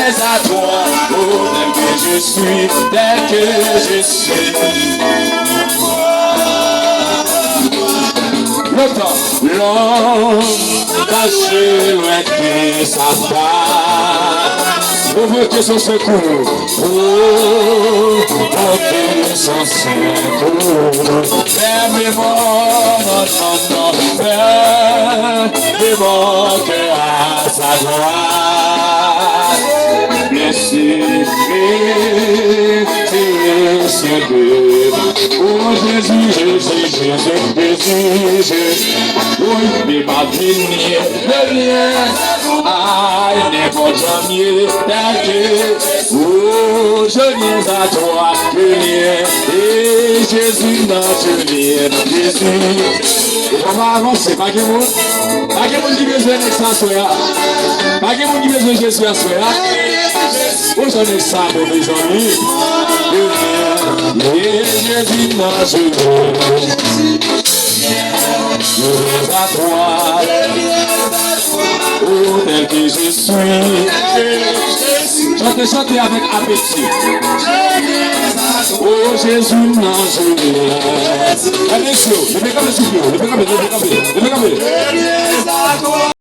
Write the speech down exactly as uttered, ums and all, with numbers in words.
À toi, oh, tel que je suis, tel que je suis. Longtemps, l'homme caché loin de sa part. Pour que son secours, oh, pour que son secours. Ferme mon, non, non, non, ferme mon cœur à sa droite. Blessé, blessé, Seigneur. Oh Jésus, Jésus, Jésus, Jésus, Jésus. Oui, mais ma vie, je viens à n'importe jamais. Oh, je viens à toi, je viens. Et Jésus, non, je viens, Jésus. E papa avanse, pa gen moun. Pa gen moun ki bezwen nèg sa aswè a. Pa gen moun ki bezwen Jezi aswè a. Ou sa nèg sa bon, mezanmi. Jezi nan je viens à toi. Oh, tel que je suis. Chante, chante avec appétit. Oh Jésus, non, je viens. Leve kanpe, souple, leve kanpe, leve kanpe, leve kanpe.